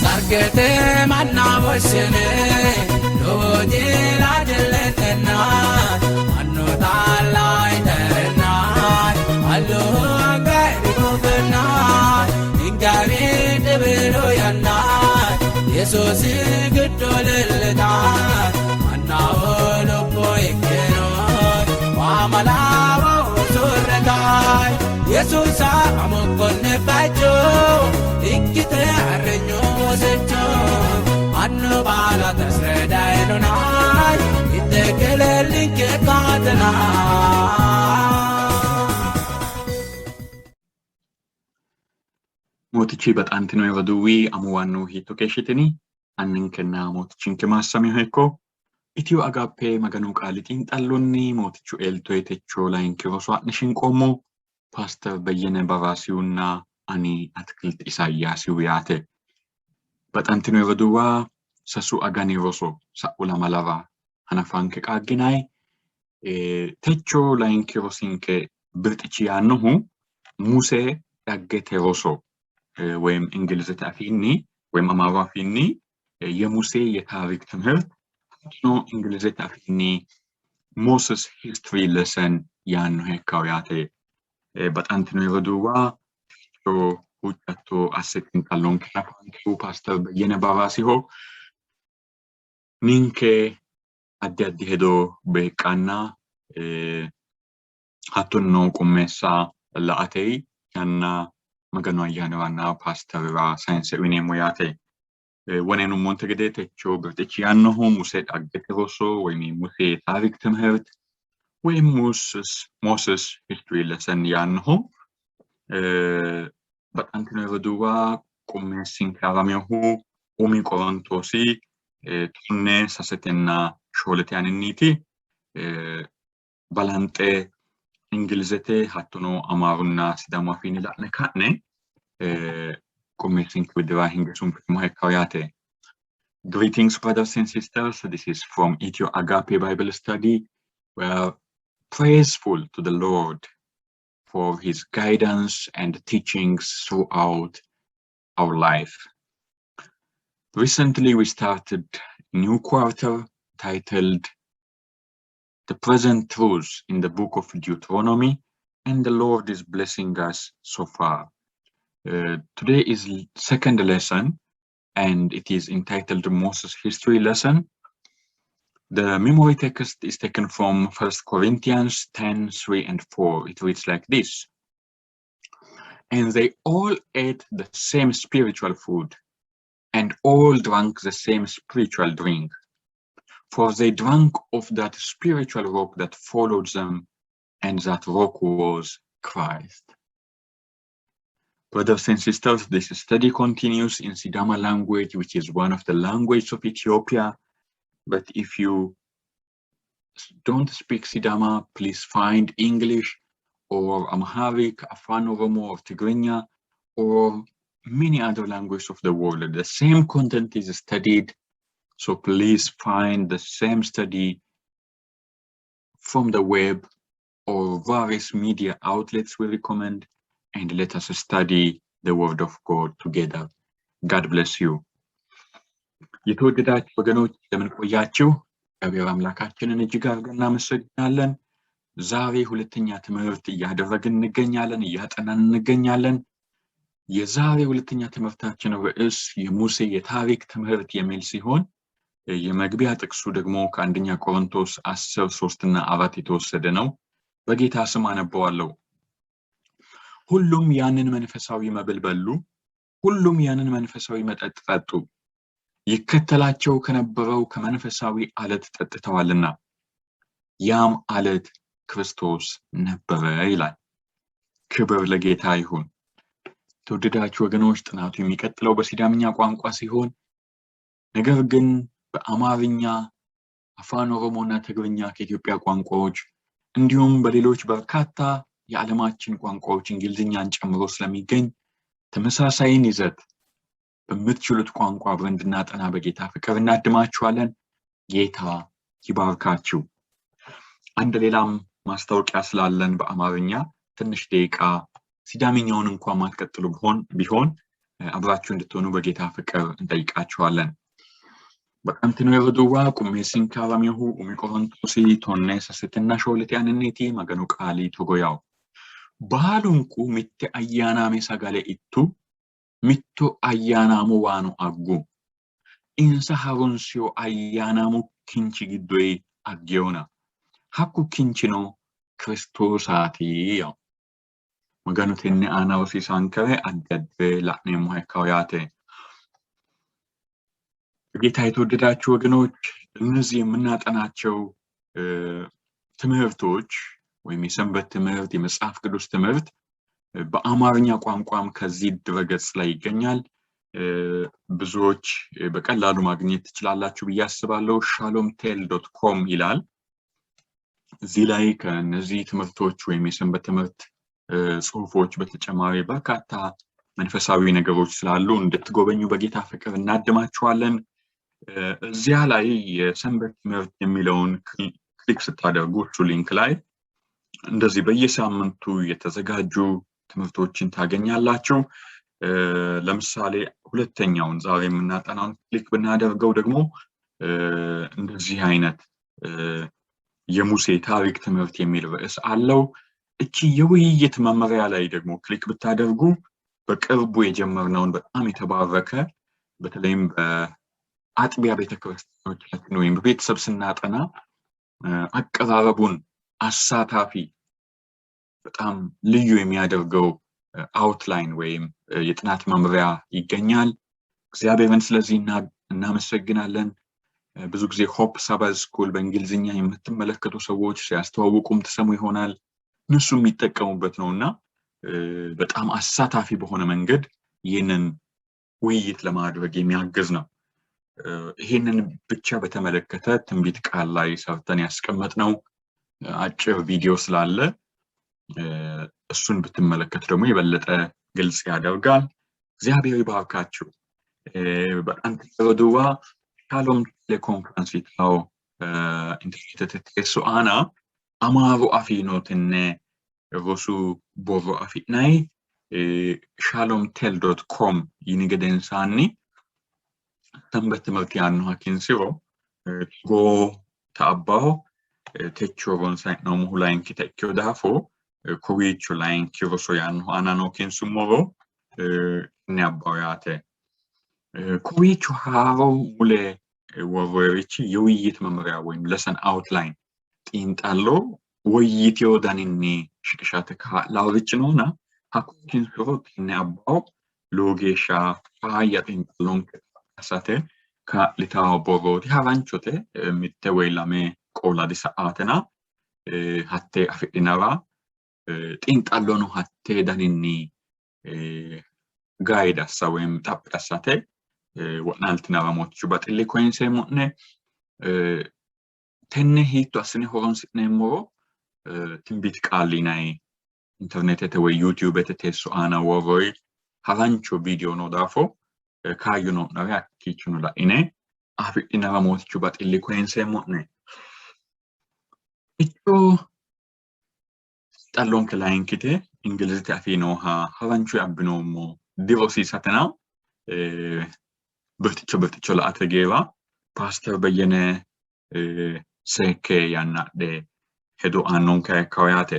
Sargete manna woshshine lowo jila jilletenna mannu taalla iterena allu anga irikufenna ingawi dhibilu yanna Yesuusi giddo leellita mannaho lubbo ikkino waamalawo usurretaay Yesuusa amokkonne bacho ikkite arrenyo wosecho annu baala tasredaynonay ittekelellinke kaatena. Mootichi baxantino roduuwi amuwannu hiitto keeshshitini? Anninkenna mootichinke maassamiha ikko. Itiyo Agaappe Maganu qaali xiinxallonni mootichu eltoe techo layinki roso ha'ne shinqoommo. Paaster Beyyene Baraasihunna ani Atkilt Isaayyaasihu yaate. Baxantino roduuwa sasu agani roso sa'u lamalara hanafanke qaagginayi. Techo layinki rosinke birxichi yaannohu Muse dhaggete roso ወይም እንግሊዝete afiinni ወይም Amaaru afiinni የሙሴ የታሪክ ትምህርት hattono እንግሊዝete afiinni Moses history lesson yaannoha ikkawo yaate. Baxantino roduuwa techo huuccatto asse xiinxallonke hanafankehu Paaster Beyyene Baraasiho. Ninke addi addi hedo beeqqanna hattono qummeessa la''ate yanna Maganu ayyaaniranna paasterira sayinse uyineemmo yaate. Woneenummonte gede techo birxichi yaannohu Muse dhaggete roso ወይም ሙሴ ታሪክ ትምህርት ወይም Moses history lesson yaannohu baxantino roduuwa qummeessinke haraminohu umi Qorontoosi tonne sasetenna shoolete aaninniiti. Balanxe Ingilizete hattono Amaarunna Sidaamu afiinni la'ne ka'ne qummeessinke widira hinge sunfeemmoha ikkawo yaate. Greetings, brothers and sisters. This is from Ethio Agape Bible Study. We are praiseful to the Lord for his guidance and teachings throughout our life. Recently, we started a new quarter titled The Present Truths in the Book of Deuteronomy, and the Lord is blessing us so far. Today is second lesson, and it is entitled Moses History Lesson. The memory text is taken from 1 Corinthians 10, 3 and 4. It reads like this. And they all ate the same spiritual food and all drank the same spiritual drink. For they drank of that spiritual rock that followed them, and that rock was Christ. Brothers and sisters, this study continues in Sidama language, which is one of the languages of Ethiopia. But if you don't speak Sidama, please find English or Amharic, Afan Oromo, or Tigrinya, or many other languages of the world. The same content is studied, so please find the same study from the web or various media outlets we recommend, and let us study the Word of God together. God bless you. የተወደዳችሁ ወገኖች እንደምን ቆያችሁ? እግዚአብሔር አምላካችንን እጅግ አድርገን እናመሰግናለን። ዛሬ ሁለተኛ ትምህርት እያደረግን እንገኛለን፣ እያጠናን እንገኛለን። የዛሬ ሁለተኛ ትምህርታችን ርዕስ የሙሴ የታሪክ ትምህርት የሚል ሲሆን የመግቢያ ጥቅሱ ደግሞ ከአንደኛ ቆሮንቶስ 10:3 እና 4 የተወሰደ ነው። በጌታ ስም አነበዋለሁ። ሁሉም ያንን መንፈሳዊ መብል በሉ፣ ሁሉም ያንን መንፈሳዊ መጠጥ ጠጡ፣ ይከተላቸው ከነበረው ከመንፈሳዊ አለት ጠጥተዋልና ያም አለት ክርስቶስ ነበረ ይላል። ክብር ለጌታ ይሁን። ተወደዳችሁ ወገኖች ጥናቱ የሚቀጥለው በሲዳምኛ ቋንቋ ሲሆን ነገር ግን በአማርኛ፣ አፋን ኦሮሞና ትግርኛ ከኢትዮጵያ ቋንቋዎች እንዲሁም በሌሎች በርካታ የዓለማችን ቋንቋዎች እንግሊዝኛን ጨምሮ ስለሚገኝ ተመሳሳይን ይዘት በምትችሉት ቋንቋ አብረን እንድናጠና በጌታ ፍቅር እናድማችኋለን። ጌታ ይባርካችሁ። አንድ ሌላም ማስታወቂያ ስላለን በአማርኛ ትንሽ ደቂቃ ሲዳምኛውን እንኳን ማትቀጥሉ ቢሆን አብራችሁ እንድትሆኑ በጌታ ፍቅር እንጠይቃችኋለን። Baxantino roduuwa qummeessinke haraminohu umi Qorontoosi tonne sasetenna shoolete aninniiti Maganu qaali togo yawo. Baalunku mitte ayyaanaame sagale ittu, mitto ayyaanaamo waano aggu. Insa harunsiyo ayyaanaamu kinchi giddoyi aggeyona. Hakku kinchino Kiristoosaati yawo. Maganu tenne aana rosiisaankere addi addire la'neemmoha ikkawo yaate። በጌታ የተወደዳችሁ ወገኖች፣ እነዚህ የምናጠናቸው ትምህርቶች ወይም የሰንበት ትምህርት፣ የመጽሐፍ ቅዱስ ትምህርት በአማርኛ ቋንቋም ከዚህ ድረገጽ ላይ ይገኛል። ብዙዎች በቀላሉ ማግኘት ትችላላችሁ ብዬ አስባለሁ። ሻሎም ቴል dot com ይላል። እዚህ ላይ ከእነዚህ ትምህርቶች ወይም የሰንበት ትምህርት ጽሁፎች በተጨማሪ በርካታ መንፈሳዊ ነገሮች ስላሉ እንድትጎበኙ በጌታ ፍቅር እናድማችኋለን። እዚያ ላይ የሰንበት ትምህርት የሚለውን click ስታደርጉ እሱ link ላይ እንደዚህ በየሳምንቱ የተዘጋጁ ትምህርቶችን ታገኛላችሁ። ለምሳሌ ሁለተኛውን ዛሬ የምናጠናውን click ብናደርገው ደግሞ እንደዚህ አይነት የሙሴ ታሪክ ትምህርት የሚል ርዕስ አለው። እቺ የውይይት መመሪያ ላይ ደግሞ click ብታደርጉ በቅርቡ የጀመርነውን በጣም የተባረከ፣ በተለይም በአጥቢያ ቤተክርስቲያኖቻችን ወይም በቤተሰብ ስናጠና አቀራረቡን አሳታፊ፣ በጣም ልዩ የሚያደርገው outline ወይም የጥናት መምሪያ ይገኛል። እግዚአብሔርን ስለዚህ እናመሰግናለን። ብዙ ጊዜ Hope Sabbath School በእንግሊዝኛ የምትመለከቱ ሰዎች ሲያስተዋውቁም ትሰሙ ይሆናል። እነሱ የሚጠቀሙበት ነው እና በጣም አሳታፊ በሆነ መንገድ ይህንን ውይይት ለማድረግ የሚያግዝ ነው። ይህንን ብቻ በተመለከተ ትንቢት ቃል ላይ ሰርተን ያስቀመጥነው አጭር ቪዲዮ ስላለ እሱን ብትመለከቱ ደግሞ የበለጠ ግልጽ ያደርጋል። እግዚአብሔር ይባርካችሁ። Baxantino roduuwa፣ Shalom Teleconference yitawo interneetete teesso aana Amaaru afiino tenne rosu borro afi'nayi Shalom Tel dot com yini gedensaanni ሰንበት ትምህርት yaannoha kinsiro togoo ta'abbaho techo ronsanni hee'noommohu layinkita ikkino daafo kowiicho layinki roso yaannohu aana noo kinsummoro inni abbaho yaate. Kowiicho haaro mule worroyerichi የውይይት መምሪያ ወይም lesson outline xiinxallo woyyitino daninni shiqishate kaa'laarichi noona hakko kinsiro tenne abbaho lowo geeshsha faayya xiinxallonke assate kaa'litawo borrooti. Haranchote, mitte woy lame qoola disa'aatena hatte afidhinara xiinxallono hattee daninni guide assa ወይም xaphi assate wo'naaltinara Mootichu baxilli koyinseemmo'ne. Tenne hiitto assine horonsi'neemmoro Tinbit Qaal yinayi interneetete woy YouTubete teesso aana worroyi harancho viidiyo noo daafo kaayyo noo'nere hakkiichono la'ine afidhinara Mootichu baxilli koyinseemmo'ne. Icho xallonke layinkite Ingilizete afii nooha harancho abbinoommo dirosiisatena birxicho birxicho la''ate geera Paaster Beyyene seekke yannadhe hedo aannonke ikkawo yaate.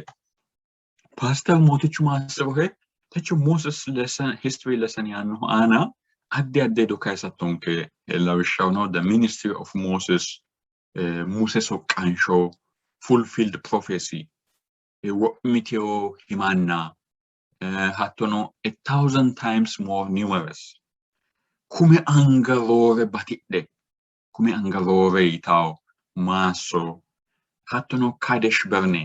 Paaster, Mootichu maassi'rohe. Techo Moses lesson, history lesson yaannohu aana addi addi hedo kayisattonke. Lawishshahono the ministry of Moses, Muse soqqansho, fulfilled prophecy, wo'mitewo himanna, hattono a thousand times more numerous, kume anga roore batidhe, kume anga roore yitawo maasso, hattono Kadesh Berne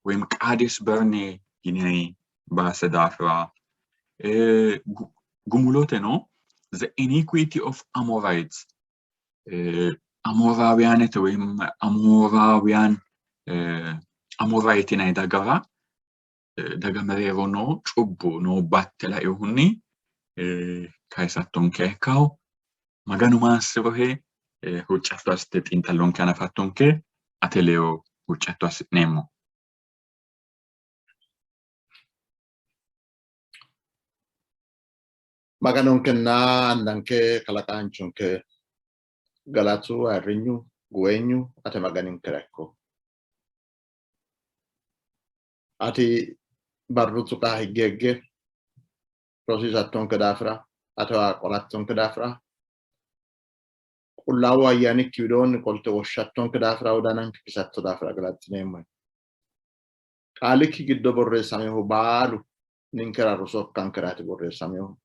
ወይም Qaades Berne yinanni base daafira, gumuloteno the iniquity of Amorites, Amooraawuyaanete ወይም Amooraawuyaan Amorite yinanni dagara daga mereero noo cubbu, noo batte lainohunni kayisattonke ikkawo. Maganu maassi'rohe. Huuccatto assite xiinxallonke hanafattonke. Ate ledo huuccatto assi'neemmo. Maganonkenna Annanke kalaqaanchonke galatu, ayirrinyu, guweenyu ate Maganinkera ikko. Ati barru tuqa higge higge rosiisattonke daafira, atewa qolattonke daafira, qullaawu ayyaanikki widoonni qolte woshshattonke daafira, wodananke kisatto daafira galaxxineemmohe. Qaalikki giddo borreessaminohu baalu ninkera roso ikkankeraati borreessaminohu.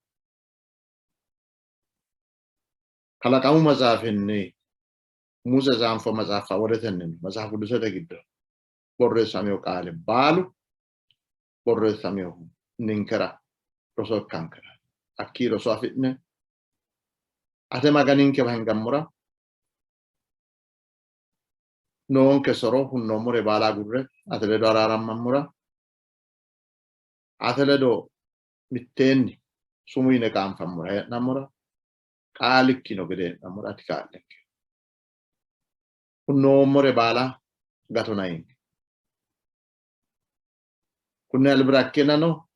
Kalaqamu maxaafinni Muse saanfo maxaafa woletenni Maxaafu Qidusete giddo borreessamino qaali baalu borreessaminohu ninkera roso ikkankera. Hakkii roso afi'ne ate Maganinkewa hingammora noonke soro hunnoommore baala agurre ate ledo araarammammora ate ledo mitteenni sumu yine qaanfammora hee'nammora qaalikkino gede hee'nammora ati kaa'linke. Hunnoommore baala gatona yinke. Kunni albira ikkinano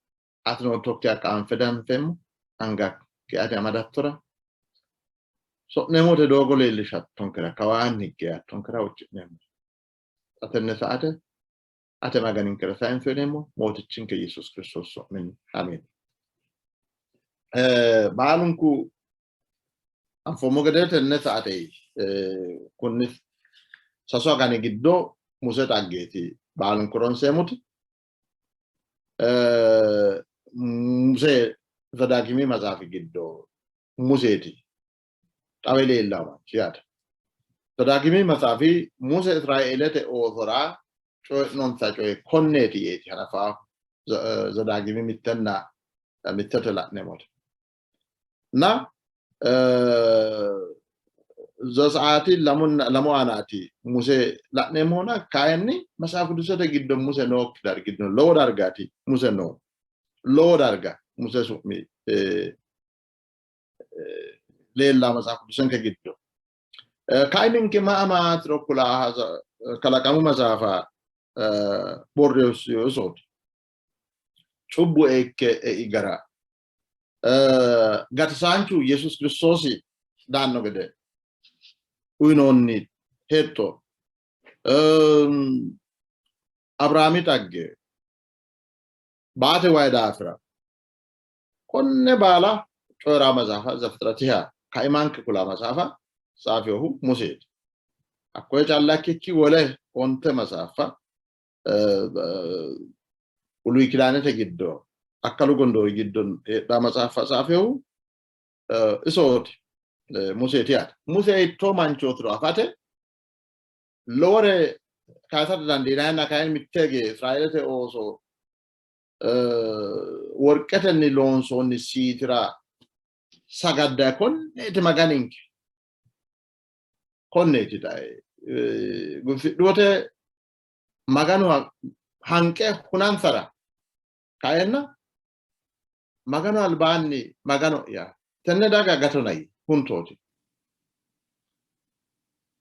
ati noottokkiha qaanfe danfeemmo, angakki ati amadattora so'neemmote doogo leellishattonkera kawaanni higge yaattonkera huucci'neemmo. Xa tenne saate ate Maganinkera sayinse uyineemmo Mootichinke Yesuus Kiristoos su'minni ameen. Baalunku anfoommo gede tenne saate kunni sasu agani giddo Muse xaggeeti baalunku ronseemmoti. Muse Zadaagimi maxaafi giddo Museeti xawe leellanno manchi yaate. Zadaagimi maxaafi Muse Israeelete oosora coyi'nonsa coye konneeti yeeti hanafaahu Zadaagimi mittenna mittete la'neemmote. Na Zotsaati lamu aanaati Muse la'neemmohuna kayinni Maxaafu Qidusete giddo Muse nookki dargi dino. Lowo dargaati Muse noo. Lowo darga Muse su'mi leellaa Maxaafu Qidusenke giddo. Kaiminke ma amaatiro kula kalaqamu maxaafa borreessiyosooti. Cubbu eekke ei gara gatisaanchu Yesuus Kiristoosi daanno gede uyinoonni hexxo Abiraami xagge baate wayi daafira konne baala coyi'ra maxaafa Zafixiratiha kaimanke kula maxaafa tsaafinohu Museeti. Hakkoye calla ikkikki wole onte maxaaffa Buluy Kidaanete giddo Akkalu Gondoori giddo heedhanno maxaaffa tsaafinohu isooti Museeti yaate. Muse hiittoo manchootiro afate lowore kayisate dandiinanna kayinni mitte hige Israeelete ooso worqetenni loonsoonni siitira sagadda konneeti maganinke konneeti daye gulfidhu wote Maganu hanqe hunansara kaenna Maganu albaanni Magano'ya tenne daga gatona yii huntooti.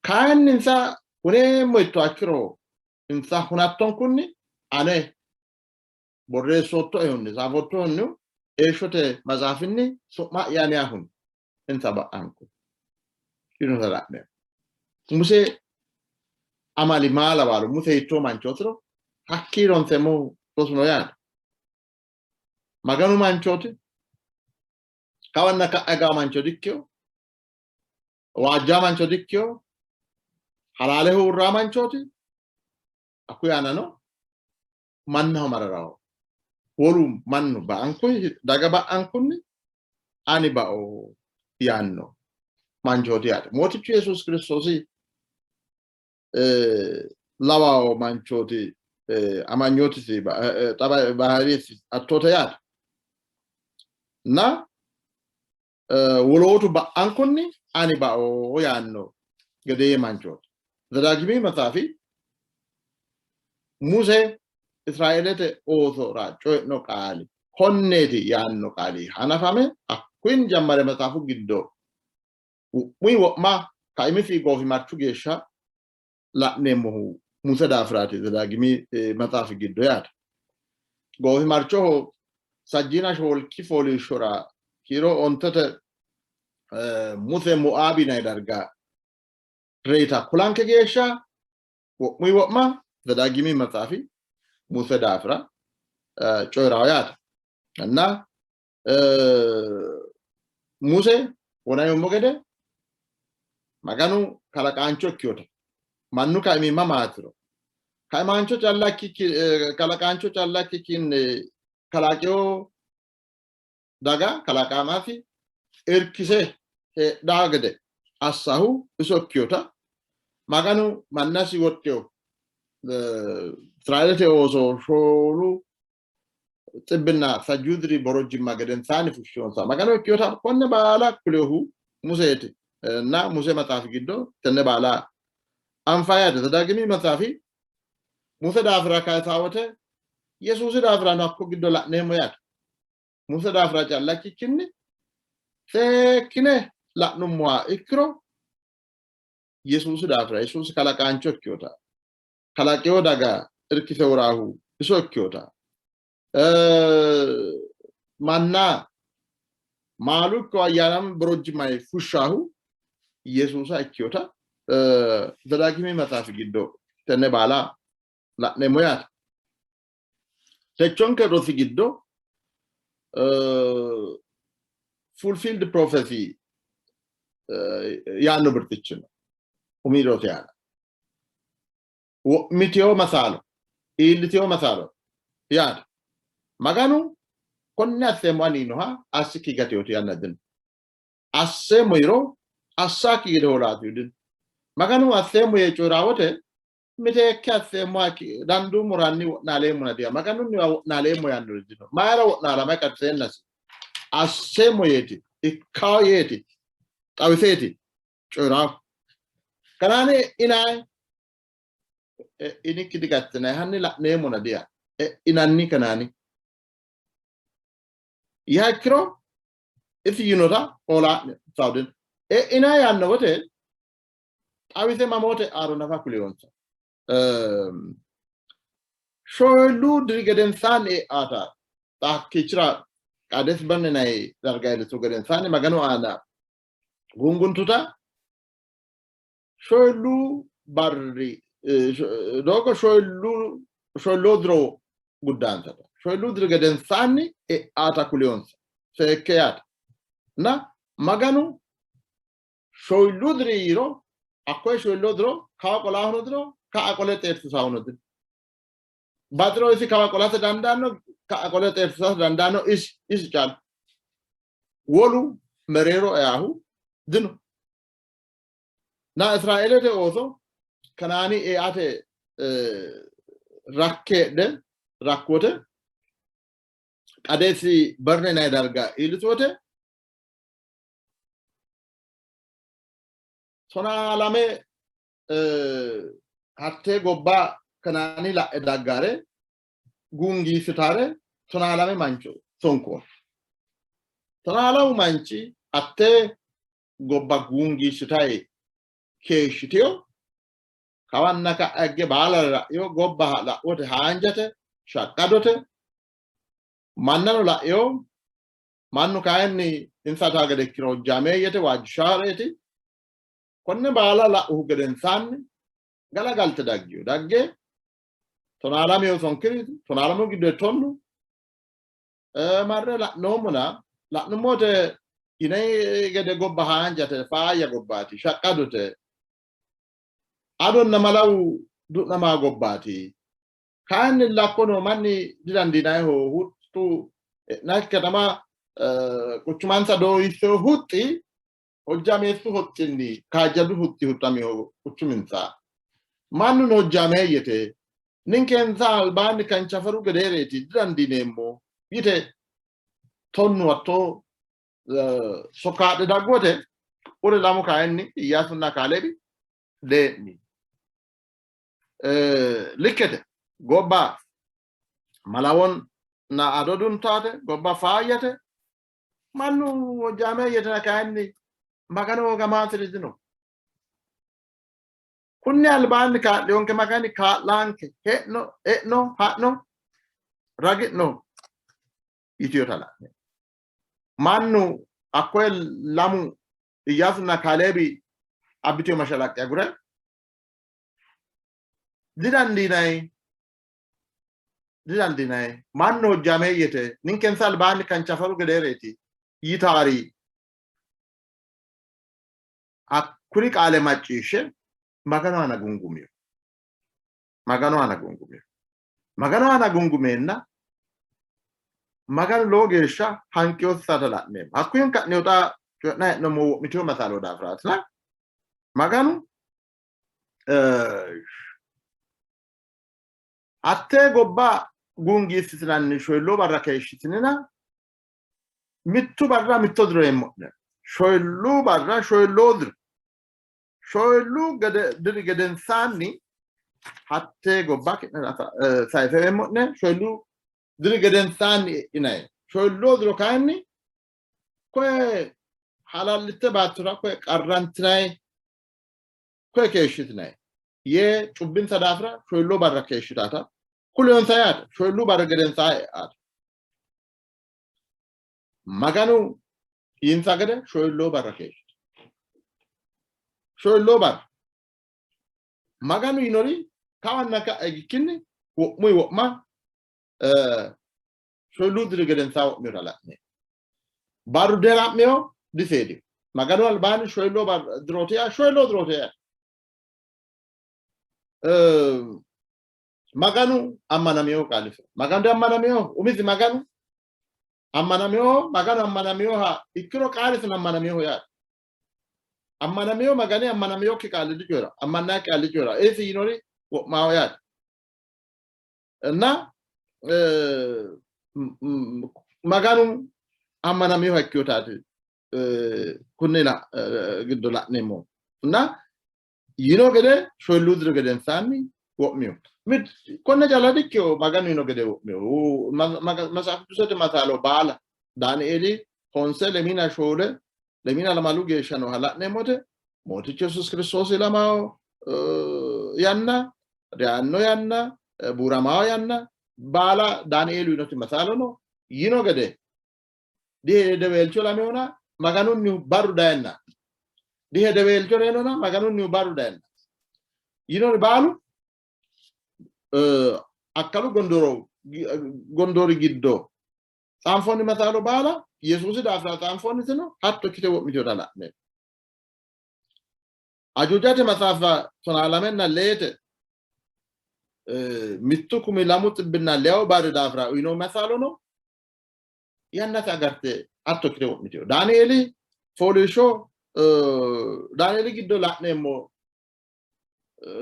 Kayinni insa huneemmo yitto akkiro insa hunattonkunni ane borreessoottoehunni saafoottoehunni heeshshote maxaafinni su'ma'ya ane ahuni insa ba'anku yinota la'neemmo. Muse amali maa lawaalo Muse hiittoo manchootiro hakkii ronseemmohu rosu no yaate. Maganu manchooti kawanna ka'a higaa mancho dikkino, waajjaa mancho dikkino, halaaleho uurraa manchooti. Hakkuyi aanano mannaho mararaho. Wolu mannu ba'ankunni daga ba'ankunni ani bao yaanno manchooti yaate. Mootichu Yesuusi Kiristoosi lawawo manchooti amanyootisi baharisi hattoote yaate. Na wolootu ba'ankunni ani bao yaanno gedee manchooti. Zadaagimi maxaafi Muse Israeelete oosora coyi'no qaali konneeti yaanno qaali hanafame hakkuyin jammare maxaafu giddo wo'muyi wo'ma kaimisi goofimarchu geeshsha la'neemmohu Muse daafiraati Zedaagimi maxaafi giddo yaate. Goofimarchoho sajjiina shoolki fooliishshora Kiiro ontete Muse Moaabi yinanni darga reyita kulanke geeshsha wo'muyi wo'ma Zedaagimi maxaafi Muse daafira coyi'rawo yaate. እና Muse wona yoommo gede Maganu kalaqaancho ikkinota mannu kaimimma maatiro kaimaancho calla ikkikki kalaqaancho calla ikkikkinni kalaqewo daga kalaqamasi irkise heedhaa gede assahu iso ikkinota Maganu mannasi woxxewo Israeelete ooso shoolu xibbinna sajjuu diri borojjimma gedensaanni fushshinoonsa Magano ikkinota konne baala kulinohu Museeti na Muse maxaafi giddo tenne baala anfanni yaate. Zedaagimi maxaafi Muse daafira kayisaa wote Yesuusi daafirano hakko giddo la'neemmo yaate. Muse daafira calla ikkikkinni seekkine la'nummoha ikkiro Yesuusi daafira, Yesuusi kalaqaancho ikkinota, kalaqino daga irkise woraahu iso ikkinota, manna maalu ikko ayyaanaame borojjimmayi fushshaahu Yesuusa ikkinota Zedaagimi maxaafi giddo tenne baala la'neemmo yaate. Techonke rosi giddo fulfilled prophecy yaanno birxichi no umi rosi aana. Wo'mitino masaalo, iillitino masaalo yaate. Maganu konne asseemmo ani yiinoha assikki gatinoti yanna dino. Asseemmo yiro assakki gede hoolaati dino. Maganu asseemmo yee coyi'raa wote miteekke asseemmoha danduummoro hanni wo'naaleemmona diya Maganunniwa wo'naaleemmo yaannori dino. Mayira wo'naalama qarriseennasi asseemmo yeeti ikkawo yeeti xawiseeti coyi'raahu. Kanaani e'inayi e'inikki digattinayi hanni la'neemmona diya e'inanni Kanaani. Yiha ikkiro isi yinota hoolaa'ne saudin e'inayi yaanno wote xawise mamoote e'aaro nafa kuliyonsa. Shoolu diri gedensaanni e'aata hakkiichira Qaades Barne yinanni darga iillitu gedensaanni Maganu aana gunguntuta shoolu barri doogo shoolu shoolu diro guddaansata shoolu diri gedensaanni e'aata kuliyonsa seekke yaate na Maganu shoolu diri yiiro hakkoye shoolu diro kawa qolaahuno diro ka'a qole xeertisaahuno diro baxiro isi kawa qolate dandaanno ka'a qole xeertisate dandaanno isi isi callu wolu mereero eahu dino. Na Israeelete ooso Kanaani eate rakkeedhe rakkote Qadeesi Barne yinanni darga iillitu wote 12 hattee gobba Kanaani la'e daggare gungiissitare 12 mancho sonkoonni. Tonaalamu manchi hattee gobba gungiissitayi keeshshitino, kawanna ka'a higge baalare la'ino, gobba la'wote haanjate, shaqqadote, mannano la'ino, mannu kayinni insa taa gede ikkiro hojjaameeyyete, waajjishaareeti. Konne baala la'uhu gedensaanni galagalte daggino. Dagge tonaalamiyo sonkiri, tonaalamu giddo tonnu marre la'noommona la'nummote yine gede gobba haanjate, faayya gobbaati, shaqqadote, adonna malawu du'namaa gobbaati. Kayinni lakko noo manni didandiinanniho, huxxu e'nakki katama quchumansa dooyissino huxxi hojjaameessu huxxinni kaajjadu huxxi huxxaminoho quchuminsa. Mannuno hojjaameeyyete, ninke insa albaanni kanchafaru gedeereeti didandiineemmo yite tonnu hattoo sokka haadhe daggu wote uri lamu kayinni Iyyaasunna Kaaleebi dee'ni. Likkete gobba malawonna ado duntaate, gobba faayyate, mannu hojjaameeyyetena kayinni Magano gamaasiri dino. Kunni albaanni kaa'liyonke Magani kaa'laanke hee'no e'no ha'no ragi'no yitiyota la'ne. Mannu hakkoye lamu Iyyaasunna Kaaleebi abbitino mashalaqqe agure didandiinanni didandiinanni mannu hojjaameeyyete ninkensa albaanni kanchafaru gedeereeti yitaari hakkuri qaale macciishshe Maganu aana gungumino. Maganu aana gungumino. Maganu aana gungumeenna Maganu lowo geeshsha hanqiyosata la'neemmo. Hakkuyi ka'neho xa coyi'nanni hee'noommo wo'mitino masaalo daafiraatina Maganu hattee gobba gungiissitinanni shoyilloo barra keeshshitinina mittu barra mitto diro eemmo'ne. Shoyilluu barra shoyilloo diro. Shoyilluu diri gedensaanni hattee gobba ki'nera sayise eemmo'ne. Shoyilluu diri gedensaanni e'inanni. Shoyilloo diro kayinni koye halallitte baattora koye qarrantinanni, koye keeshshitinanni yee cubbinsa daafira shoyilloo barra keeshshitata kuliyonsa yaate. Shoyilluu barra gedensaa e'aate. Maganu yiinsa gede shoyilloo barra keeshshite. Shoyilloo barra. Maganu yinori kawanna ka'a higikkinni wo'muyi wo'ma shoyilluu diri gedensaa wo'minota la'ne. Barru dihara'mino diseedino. Maganu albaanni shoyilloo dirooti yaa shoyilloo dirooti yaa. Maganu ammanamino qaalisi. Maganu diammanamino umisi Maganu ammanamino Maganu ammanaminoha ikkiro qaalisino ammanaminoho yaate. Ammanamino Magani ammanaminokki qaali dicoyi'ra, ammannakki qaali dicoyi'ra. Isi yinori wo'maho yaate. እና Maganu ammanaminoha ikkinotaati kunni giddo la'neemmo. እና yino gede shoyilluu diri gedensaanni wo'mino. Konne calla dikkino Maganu yino gede wo'mino. Matsaaf Qidusete masaalo baala Daanieeli honse lemiina shoole lemiina lamalu geeshsha nooha la'neemmote Mootichu Yesuus Kiristoosi ilamawo yanna, reyanno yanna, buuramawo yanna baala Daanieeli yinoti masaalo no. Yino gede dihedeweelcho ilamihona Maganunnihu barru dayenna, dihedeweelcho reyinona Maganunnihu barru dayenna yinori baalu akkalu gondoori giddo xaanfoonni masaalo baala Yesuusi daafira xaanfoonnitino hatto ikkite wo'mitinota la'neemmo. Ajuujate maxaafa tonaa lamenna leete mittu kumi lamu xibbinna leyawu barri daafira uyino masaalono yannate agarte hatto ikkite wo'mitino. Daanieeli fooliishsho Daanieeli giddo la'neemmo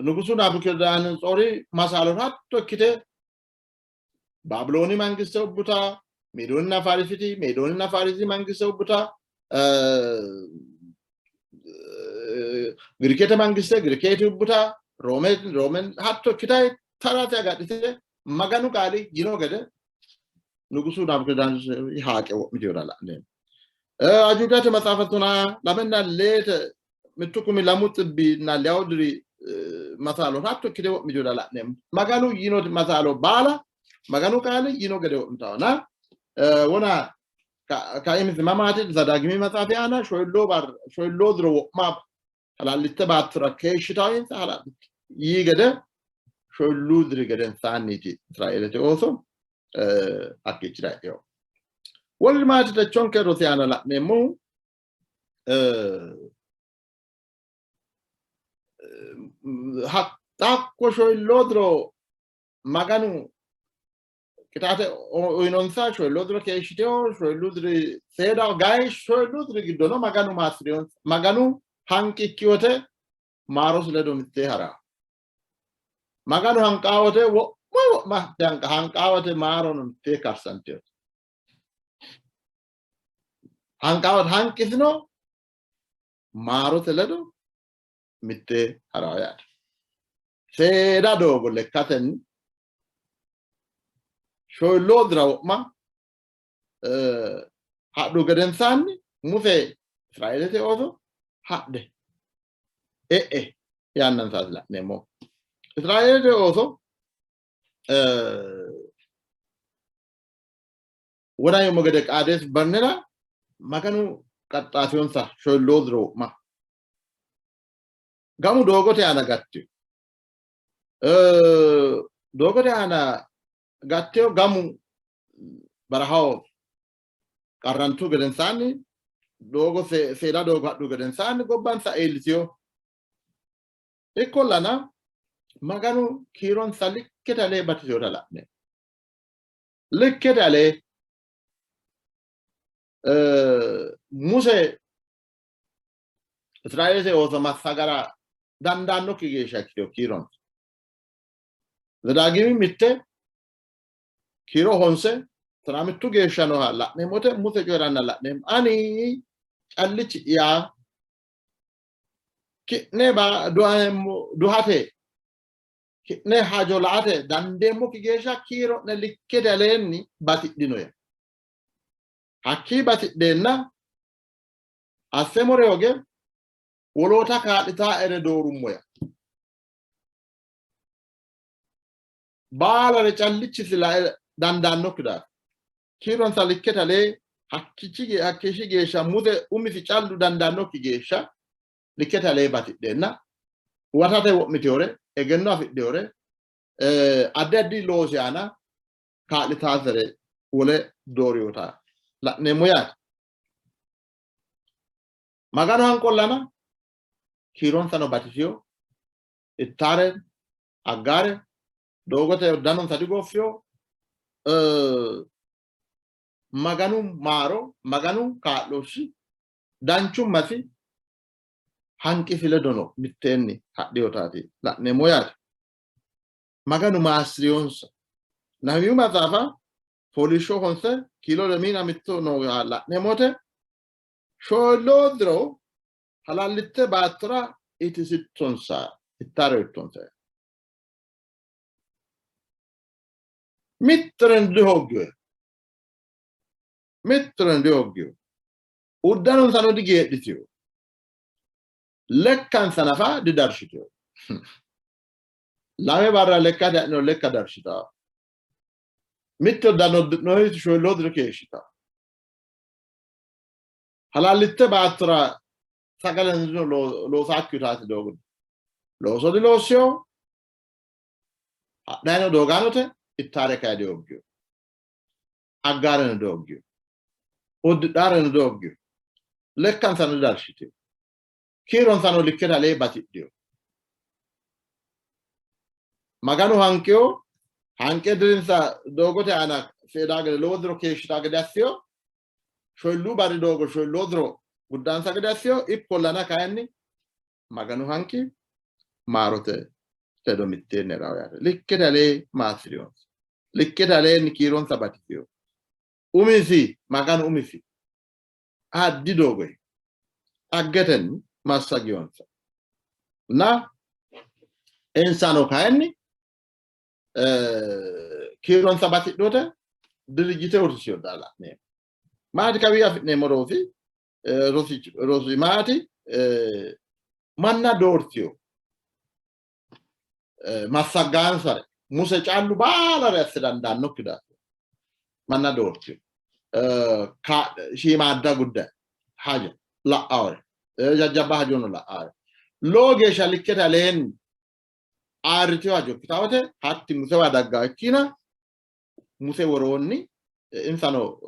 Nugusu Nabukadanatsoori masaalono hatto ikkite Baabilooni mangiste ubbuta, Meedooninna Faarisiti, Meedooninna Faarisi mangiste ubbuta, Girikete mangiste Girikeeti ubbuta, Roome Roomen hatto ikkita tarate agadhite Maganu qaali yino gede Nugusu Nabukadanatsoori haaqe wo'mitino la'neemmo. Ajuujate maxaafa tonaa lamenna leete mittu kumi lamu xibbinna leyawu diri masaalo hatto ikkite wo'mitino la'neemmo. Maganu yino masaalo baala Maganu qaali yino gede wo'mitawona wona kaimisi mamaati Zadaagimi maxaafi aana shoyilloo bar shoyilloo diro wo'ma halallitte baattora keeshshitawo insa halallitte yii gede shoyilluu diri gedensaanniiti Israeelete ooso hakkiichira e'ino. Wolu maati techonke rosi aana la'neemmohu hakko shoyilloo diro Maganu qixaate uyinonsa shoyilloo diro keeshshiteho shoyilluu diri seedaho gayi shoyilluu diri giddono Maganu maassi'rinonsa. Maganu hanqi ikki wote maarosi ledo mittee ha'ra. Maganu hanqaa wote wo'ma wo'ma hanqa hanqaa wote maarono mittee karsantino. Hanqaa wote hanqisino maarote ledo mittee ha'ra yaate. Seeda doogo lekkatenni shoyilloo dira wo'ma hadhu gedensaanni Muse Israeelete ooso hadhe e'e yaannansaati la'neemmo. Israeelete ooso wona yoommo gede Qaadeesi Barnera Maganu qaxxaafiyonsa shoyilloo diro wo'ma. Gamu doogote aana gattino. Doogote aana gattino gamu barahaho qarrantu gedensaanni doogo seeda doogo hadhu gedensaanni gobbansa iillitino. Ikkollana Maganu kiironsa likkete alee batisinota la'ne. Likkete alee Muse Israeelete ooso massagara dandaannokki geeshsha ikkitino kiironsa. Zedaagimi 1 kiiro 9 18 geeshsha nooha la'neemmote Muse coyi'ranna la'neemmo. Ani callichi'ya ki'ne duhate ki'ne hajo la''ate dandeemmokki geeshsha kiiro'ne likkete aleenni batidhino ya. Hakkii batidheenna asseemmore hoge woloota kaa'litaaere doorummo ya. Baalare callichisi lae dandaannokki daafira kiironsa likkete alee hakkiichi geeshsha Muse umisi callu dandaannokki geeshsha likkete alee batidheenna huwatate wo'mitewore egenno afidhinore addi addi loosi aana kaa'litaasere wole dooriyota la'neemmo yaate. Maganu hanqollana kiironsano batisiyo ittaare aggaare doogote danonsa digooffiyo Maganu maaro Maganu kaa'looshshi danchummasi hanqisi ledono mitteenni hadhinotaati la'neemmo yaate. Maganu maassi'riyonsa. Nahimiyu maxaafa fooliishsho 9 kiilo 21 nooha la'neemmote shooloo diro halallitte baattora itisittonsa ittare ittonsa. Mittoreno dihooggino. Mittoreno dihooggino. Uddanonsano digeedhitino. Lekkansa nafa didarshitino. Lame barra lekkate ha'niro lekka darshitanno. Mitte uddano uddi'noonniti shoyilloo diro keeshshitanno. Halallitte baattora sagaleno loosaakki utaati doogo. Looso diloossino, hadhayino doogaanote, ittaare kayi dihooggino. Aggaareno dihooggino. Uddidhaareno dihooggino. Lekkansano didarshitino. Kiironsano likkete alee batidhino. Maganu hanqiyo, hanqe dirinsa doogote aana seedaa gede lowo diro keeshshita gede assiyo, shoyilluu barri doogo shoyilloo diro guddaansa gede assiyo, ikkollana kayinni Maganu hanqi maarote ledo mitteenni ha'rawo yaate. Likkete alee maassi'riyonsa. Likkete aleenni kiironsa batisiyo. Umisi, Maganu umisi addi doogoyi dhaggetenni massagiyonsa. Na insano kayinni kiironsa batidhote dirijjite uurrisiyo daa la'neemmo. Maati kawii afi'neemmo rosi rosi maati manna doortiyo massagaansare Muse callu baalare asse dandaannokki daafira manna doortiyo shiimaadda gudda hajo la'awore jajjabba hajono la'awore lowo geeshsha likkete aleenni ayirritiyo hajo ikkitawote hatti Musewa daggawo ikkina Muse woroonni insano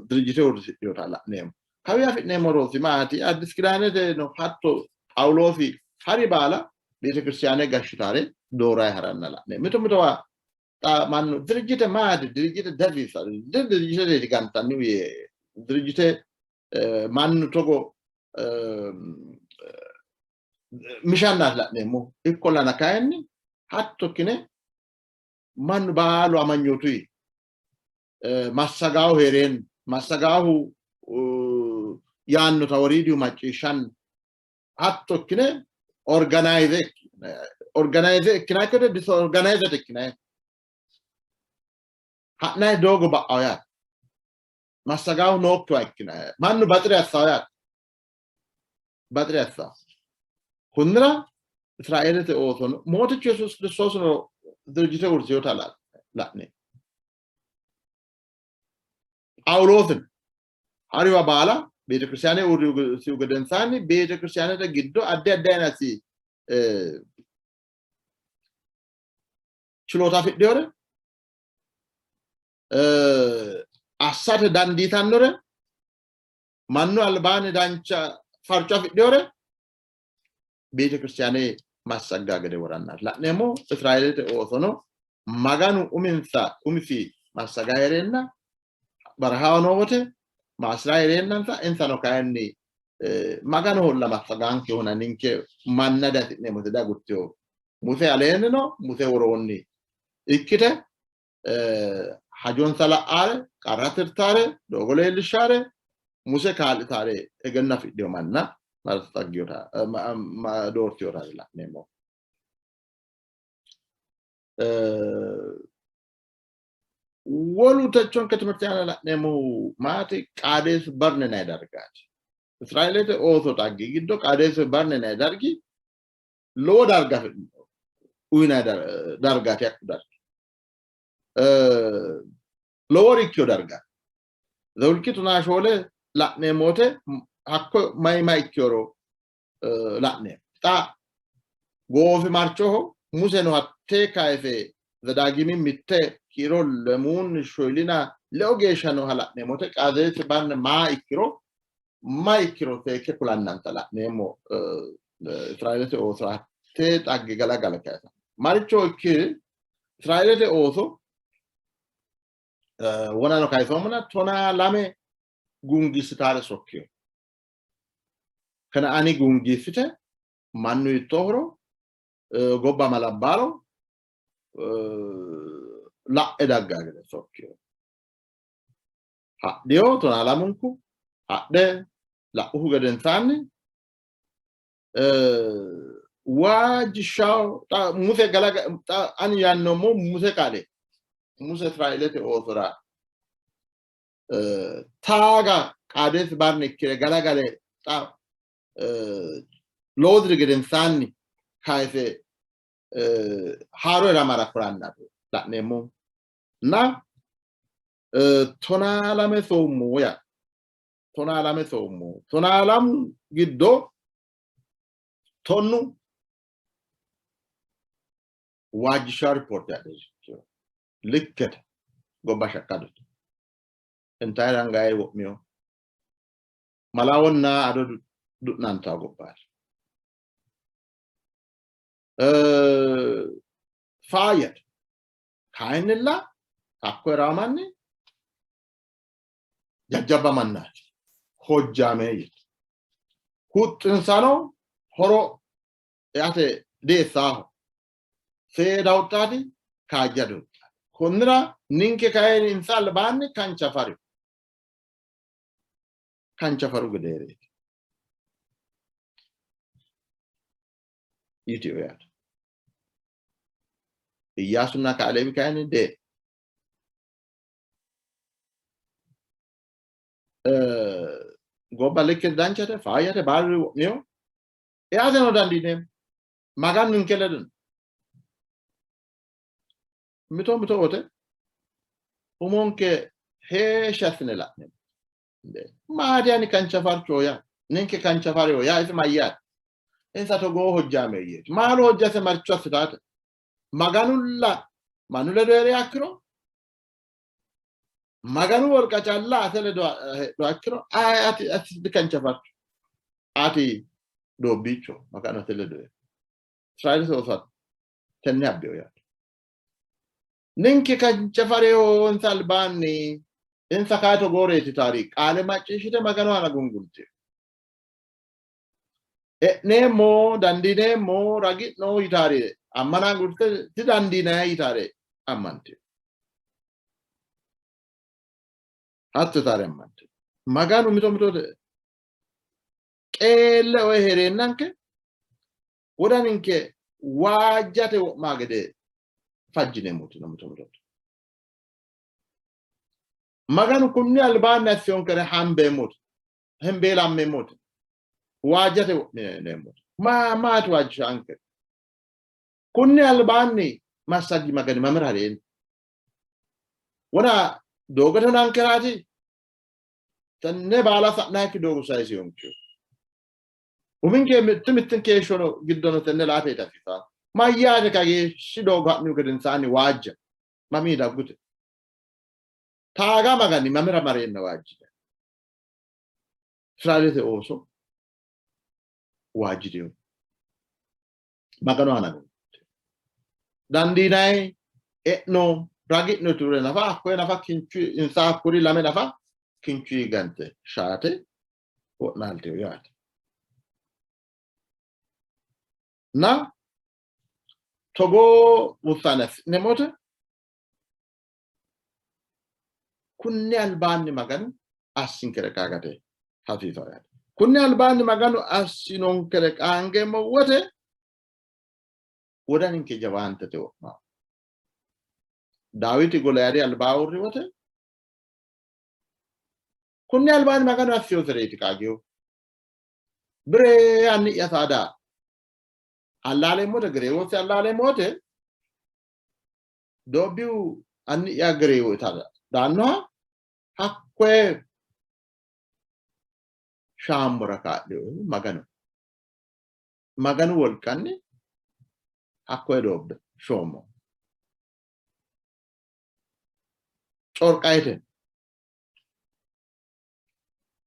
dirijjite uurrisidhinota la'neemmo. Kawi afi'neemmo rosi maati? Addis Kidaanete no hatto Phaawuloosi hari baala beetekiristiyaane gashshitare doorayi haranna la'neemmo. Mito mitowa xa mannu dirijjite maati? Dirijjite dasiissanno. Dirijjiteteeti gantannihu yee dirijjite mannu togo mishannaati la'neemmo. Ikkollana kayinni hatto ikkine mannu baalu amanyootuyi massagaahu hee'reenna massagaahu yaannota woriidihu macciishshanni hatto ikkine organize organize ikkinakki wote disorganized ikkinayi ha'nayi doogo ba'awo yaate massagaahu nookkiwa ikkinayi mannu baxire assawo yaate baxire assawo kunnira Israeelete oosono Mootichu Yesuusi Kiristoosino dirijjite uurritinota la'ne Phaawuloosino Hariwa baala beetekiristaane uurrisihu gedensaanni beetekiristaanete giddo addi addi ayinati chiloota afidhinore assate dandiitannore mannu albaanni dancha farco afidhinore beetekiristaane massaggaa gede worannaati la'neemmo. Israeelete oosono Maganu uminsa umisi massaga hee'reenna barahaho noo wote maasira hee'reennansa insano kayinni Maganoholla massagaankehona ninke manna dihasi'neemmote diagurtino. Muse aleenni no, Muse woroonni ikkite hajonsa la'aare, qarra tirtaare, doogo leellishshaare, Muse kaa'litaare egenno afidhino manna massagginota doortinota la'neemmo. Wolu techonke timirte aana la'neemmohu maati? Qaadeesi Barne yinanni dargaati. Israeelete ooso xagge giddo Qaadeesi Barne yinanni dargi lowo darga afidhino uyinanni dargaati hakku dargi. Lowori ikkino darga. Zewulqi 14 la'neemmo wote hakko mayi mayi ikkinoro la'neemmo. Xa goofimarchoho Museno hattee kayise Zedaagimi mitte kiiro lemuunni shoyilina leo geeshsha nooha la'neemmo wote Qaadeesi Barne maa ikkiro ma ikkiro seekke kulannansa la'neemmo. Israeelete ooso hattee xagge galagala kayisa. Maricho ikki Israeelete ooso wonano kayisoommona 12 guungiissitaare sokkino. Kana''aani guungiissite mannu hiittoohoro gobba malabbaaro la'e daggaa gede sokkino. Hadhino 12nku hadhe la'uhu gedensaanni waajjishshawo xa Muse galaga xa ani yaannoommo Muse qaale Muse Israeelete oosora taaga Qaadeesi Barne ikkire galagale xa lowo diri gedensaanni kayise haaro ilamara kulanna la'neemmo. Na 12 soommo yaa 12 soommo 12 giddo tonnu waajjishshawo ripoorte adhe likkete gobba shaqqadote intayira angayi wo'miyo malawonna ado du'nantawo gobbaati. Faayyate kayinnilla hakko hee'rawo manni jajjabba mannaati hojjaameeyyete huxxinsano horo eate deessaaho seeda huxxaati kaajjado huxxaati. Konnira ninke kayinni insa albaanni kanchafaru kanchafaru gedeereeti yitino yaate. Iyyaasunna Kaaleebi kayinni dee gobba likke danchate faayyate baaluri wo'mino eateno dandiineemmo. Maganu ninke ledo no. Mito mito wote umonke heeshshi assine la'neemmo. Maati ani kanchafarchoho yaa ninke kanchafareho yaa isi mayyaate? Insa togoo hojjaameeyyeeti. Maalu hojjase maricho assitaate? Maganulla mannu ledo hee'riha ikkiro Maganu wolqa calla ate ledo heedhuha ikkiro ati ati dikanchafarcho ati doobbiicho Maganu ate ledo hee'ro. Israeelete ooso tenne abbino yaate. Ninke kanchafareho insa albaanni insa kayi togooreeti taari qaale macciishshite Maganu aana gungulte. E'neemmo dandiineemmo ragi'no yitaare ammana agurte didandiinanni yitaare ammante. Hatto yitaare ammante. Maganu mito mito qeelle oye hee'reennanke wodaninke waajjate wo'maa gede fajjineemmoti no mito mito. Maganu kunni albaanni assinonkere hambeemmoti hembeelammeemmoti waajjate wo'mineemmoti maa maati waajjishaanke kunni albaanni massagi Magani mamira hareen wona doogote hunankeraati Tenne baala sa'nayikki doogo sayisiyonke. Uminke mittu mittinke heeshshono giddono tenne laate hasiissanno. Mayyaate kageeshshi doogo ha'nihu gedensaanni waajja mamii daggute? Taaga Magani mamira mareenna waajjite? Israeelete ooso waajjitino. Maganu aana gunguntino. Dandiinayi e'no ragi'no ture nafa hakkoye nafa kinchu insa hakkuri lame nafa kinchu gante shaate wo'naaltino yaate. Na togoo wussaane assi'neemmo wote kunni albaanni Maganu assinkere qaagate hasiisanno yaate. Kunni albaanni Maganu assinonkere qaangeemmo wote wodaninke jawaantete wo'manno. Daawiti Goliyaadi albaa uurri wote Kunni albaanni Maganu assinosereeti qaagiyo. Bire anni'ya saada allaaleemmote gereewosi allaaleemmote doobbiyu anni'ya gereewo itara daannoha hakkoye shaammora kaa'linohu Maganu. Maganu wolqanni hakkoye doobbe shoommo. Corqayite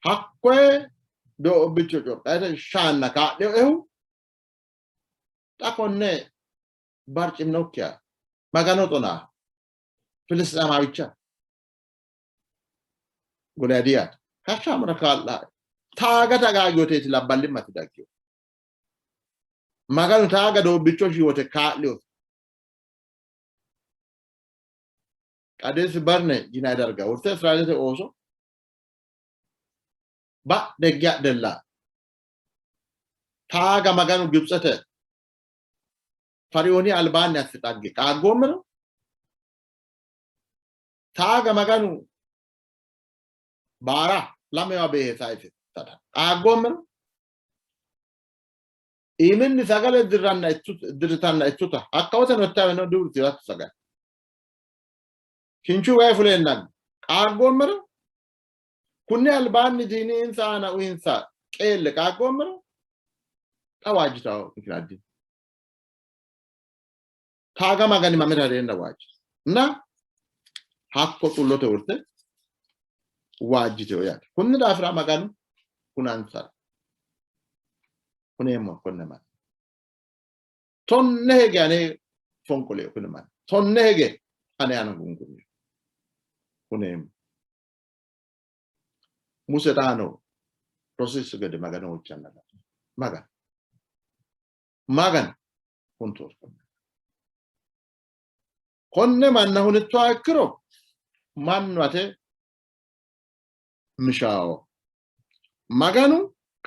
Hakkoye doobbicho corqate shaanna kaa'linoehu xa konne barciminokkiha Magano xonaa Filisxeemaawicha Goliyaadi yaate. Kashshaamura kaa'lae. Taaga tagaagiyoteeti labballimmate daggino. Maganu taaga doobbicho shiwote kaa'linosi. Qadeesi Barne yinanni darga worte Israeelete ooso badhe higge hadhella taaga Maganu Gibitsete Feriooni albaanni assi dhagge qaaggoommero taaga Maganu baara lamewa beehe sayise qaaggoommero iiminni sagale dirranna dirritanna ittuta hakka woteno ittaweno diwurtirattu sagale. Kinchu wayi fuleenna qaaggoommero kunni albaanni diini insa aana uyinsa qeelle qaaggoommero xa waajjitawo mikiraaddi. Taaga Magani mamira reenna waajjite. Na hakko xullote urte waajjiteho yaate. Kunni daafira Maganu hunansara huneemmo konne manna. Tonne hige ane fonqolino kuni manni. Tonne hige ane aana gungumino. Huneemmo. Muse xaano rosiisu gede Magano huuccanna la'no. Magano. Magano huntooti konne. Konne manna hunittoha ikkiro mannu ate mishaawo. Maganu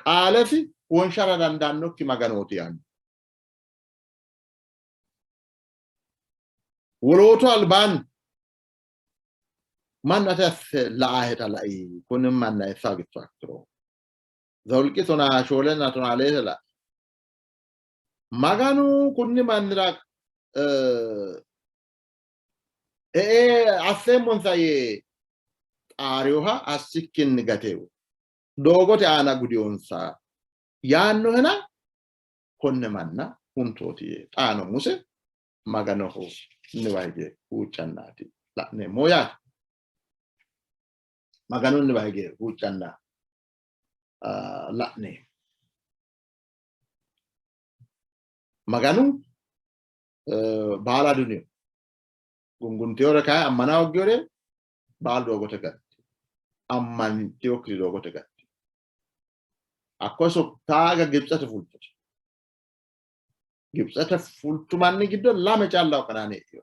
qaalesi wonshara dandaannokki Maganooti yaanno. Wolootu albaanni mannu ate asse la''aheta lai, kuni manna essa gitto akkiro. Zawulqi tonaa shoolenna tonaa leete lai. Maganu kunni mannira e'e asseemmonsa yee xaarinoha assikkinni gatewo doogote aana gudiyonsa yaannohena konne manna huntooti yee xaano Muse Maganoho niwa hige huuccannaati la'neemmo yaate. Maganunniwa hige huuccanna la'neemmo. Maganu baala dunino. Gunguntiyore kayi ammana hooggiyore baalu doogote gatti. Ammantiyokkiri doogote gatti. Hakko iso taaga Gibitsete fultu. Gibitsete fultu manni giddo lame callaho Kanaani e'ino.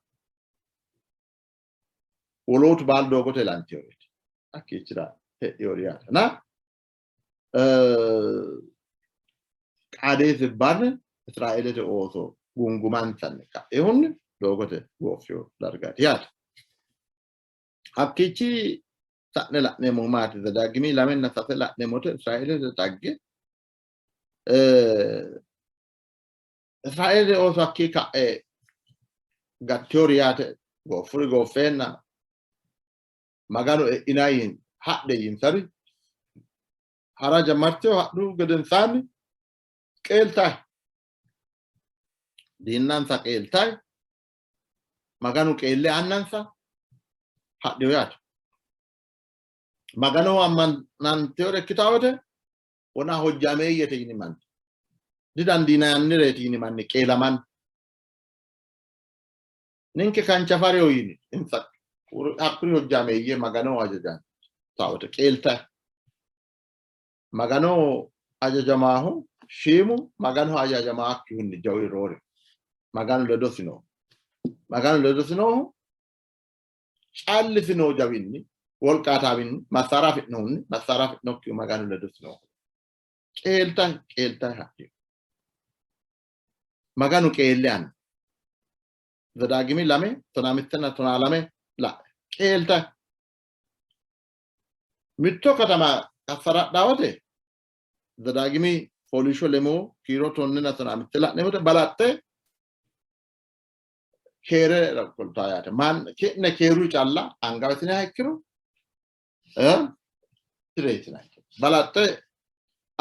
Wolootu baalu doogote ilantiyoreeti. Hakkiichira heedhiyori yaate. Na Qaadeesi Barre Israeelete ooso gungumansanni ka'ehunni doogote gooffiyo dargaati yaate. Hakkiichi sa'ne la'neemmohu maati? Zedaagimi lamenna sase la'neemmote Israeelete xagge Israeelete ooso hakkii ka'e gattiyori yaate gooffuri gooffeenna Maganu e'ina hadhe yiinsari Hara jammarteho hadhu gedensaanni qeeltayi diinnansa qeeltayi Maganu qeelle annansa hadhino yaate. Maganoho ammanantewore ikkitawo wote wona hojjaameeyyete yini manni didandiinannireeti yini manni qeelamanni ninke kanchafareho yini insa hakkuri hojjaameeyye Maganoho hajajantawo wote qeeltayi Maganoho hajajamaahu shiimu Maganoho hajajamaakkihunni jawi roore Maganu ledosi no. Maganu ledosi noohu callisi noo jawinni wolqaataawinni massaara afi'nohunni massaara afi'nokkihu Maganu ledosi noohu qeeltayi qeeltayi hadhino. Maganu qeelle anno. Zedaagimi 2 15 12 la'e qeeltayi mitto katama kassaradhaa wote Zedaagimi fooliishsho 2 kiiro 15 la'ne wote balaxxe keere kultaa yaate. Man ki'ne keeru calla anga uyitiniha ikkiro direyitinanni. Balaxxe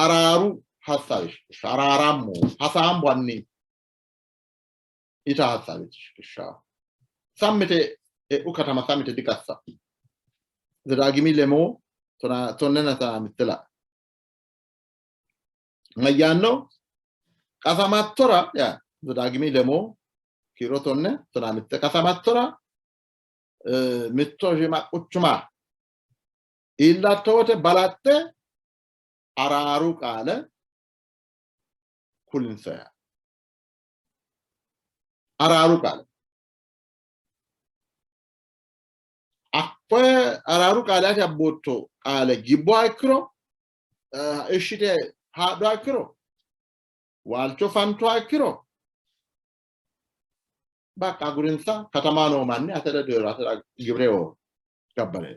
araaru hasaawi araarammo hasaambanni ita hasaawi shiqishshawo. Sammite e'u katama sammite diqassa. Zedaagimi 2 15 la. Mayyaanno qasamattora yaa Zedaagimi 2 kiiro 15 qasamattora mitto shiima quchuma iillatto wote balaxxe araaru qaale kulinsa yaa. Araaru qaale. Hakkoye araaru qaale ati abbootto qaale gibbuha ikkiro ishshite haadhuha ikkiro waalcho fantuha ikkiro bakka agurinsa katama noo manni ate ledo hee'ro atera gibireho gabbare.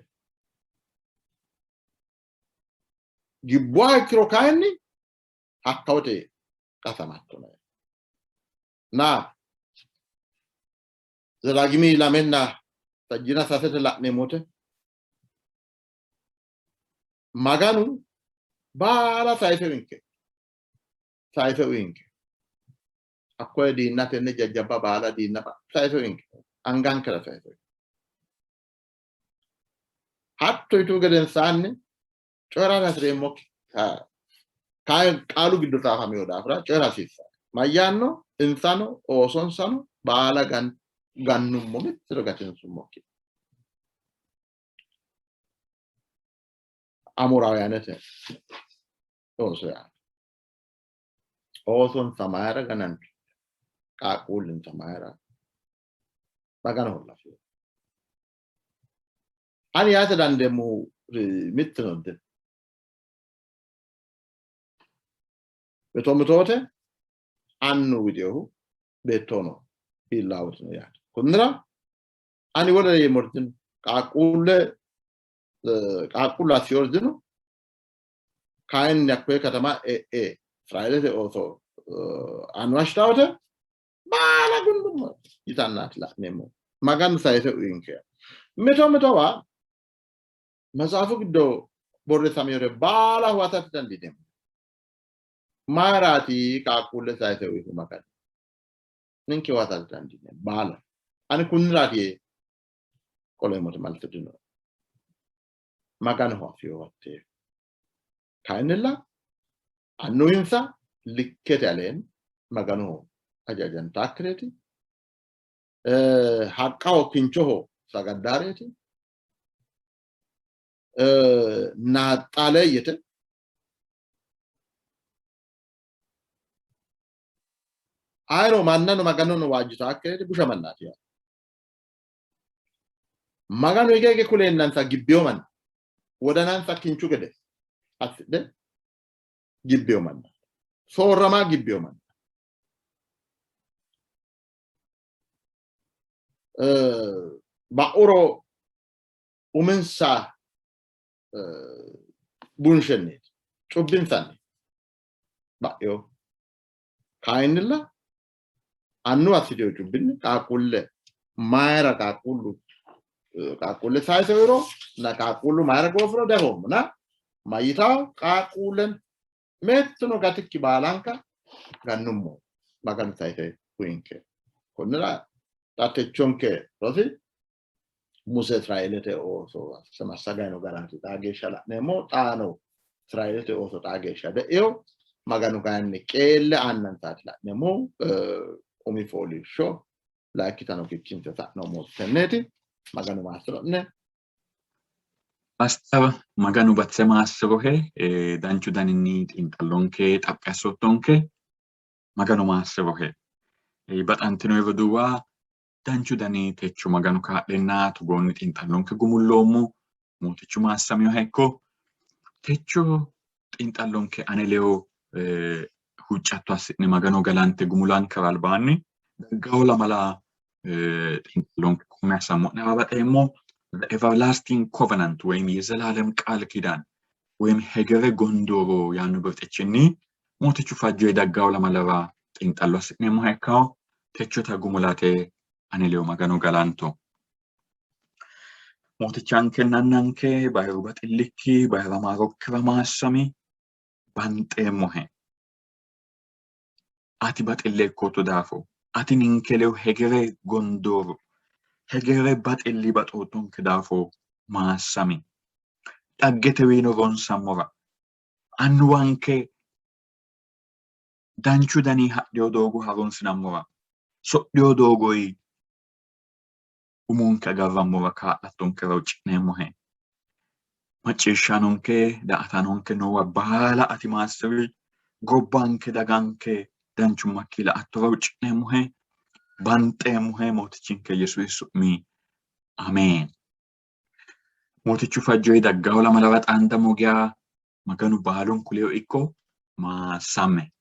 Gibbuha ikkiro kayinni hakka wote qasamatto. Na Zedaagimi 2 sajjina 3 la'neemmote Maganu baala sayise uyinke sayise uyinke hakkoye diinna tenne jajjabba baala diinna sayise uyinke angankera sayise uyinke. Hatto yitu gedensaanni coyi'ra hasi'reemmokki qaalu giddo xaafamino daafira coyi'ra hasiissanno. Mayyaanno insano oosonsano baala gannummo mittiro gatinsummokki. Amuraawyaanete ooso yaate. Oosonsa mayira ganantu? Qaaqquullinsa mayira Maganoho lafino? Ani yaate dandeemmohu mittino dino. Mito mitoote annu wideohu beettono iillaawotino yaate. Kunnira ani wolere yeemmori dino. Qaaqquulle qaaqquullu assiyori dino. Kayinni hakkoye katama e'e Israeelete ooso annuwa shitaawote baala gundummo yitannaati la'neemmo. Maganu sayise uyinke. Mito mitowa matsaafu giddo borreessaminore baala huwatate dandiineemmo. Mayiraati qaaqquulle sayise uyihu Maganu? Ninke huwatate dandiineemmo baala. Ani kunniraati yee qoleemmote malte dino. Maganoho afino hattee. Kayinnilla annuwinsa likkete aleen Maganoho hajajantaakkireeti. Haqqaho kinchoho sagaddaareeti. Naaxxaaleeyyete. Ayino mannano Maganono waajjitaakkireeti busha mannaati yaate. Maganu hige hige kuleennansa gibbiyo manna wodanansa kinchu gede assidhe gibbiyo manna soorrama gibbiyo manna ba'uro uminsa bunshenniiti cubbinsanni ba'yo kayinnilla annu assiteyo cubbinni qaaqquulle mayira qaaqquullu qaaqquulle sayise uyiro na qaaqquullu mayira goofiro diafoommo na. Mayyitawo qaaqquullen mittuno gatikki baalanka gannummo. Maganu sayise uyinke. Konnira xa techonke rosi Muse Israeelete ooso asse massagayino garaati xaa geeshsha la'neemmo. Xaano Israeelete ooso xaa geeshsha de'ino. Maganu kayinni qeelle aannansaati la'neemmo. Umi fooliishsho layikkitano kikkinse sa'noommo tenneeti. Maganu maassiro'ne. Pastor Maganu batise maassirohe danchu daninni xiinxallonke xaphi assoottonke. Maganu maassirohe. Baxantino roduuwa danchu dani techo Maganu kaa'lenna togoonni xiinxallonke gumulloommo. Mootichu maassaminoha ikko. Techo xiinxallonke ane ledo huuccatto assi'ne Magano galante gumulankera albaanni daggawo lamala xiinxallonke qummi assammo'nera baxeemmo. The Everlasting Covenant ወይም የዘላለም ቃል ኪዳን ወይም ሄገሬ ጎንዶሮ yaanno birxichinni Mootichu fajjo daggawo lamalara xiinxallo assi'neemmoha ikkawo. Techota gumulate ane ledo Magano galanto. Mootichankenna Annanke bayiru baxillikki bayira maarokkira maassami banxeemmohe. Ati baxille ikkootto daafo ati ninke ledo hegere gondooro hegere baxilli baxoottonke daafo maassami. Dhaggetewiino ronsammora annuwanke danchu dani hadhino doogo harunsinammora sodhino doogoyi umonke agarrammora kaa'lattonkera huucci'neemmohe. Macciishshaanonke daa''ataanonke noowa baala ati maassi'ri, gobbanke daganke danchummakki la''attora huucci'neemmohe, banxeemmohe Mootichinke Yesuusi su'mi Ameen. Mootichu fajjoyi daggawo lamalara xaandammo geya Maganu baalunku ledo ikko, maassamme.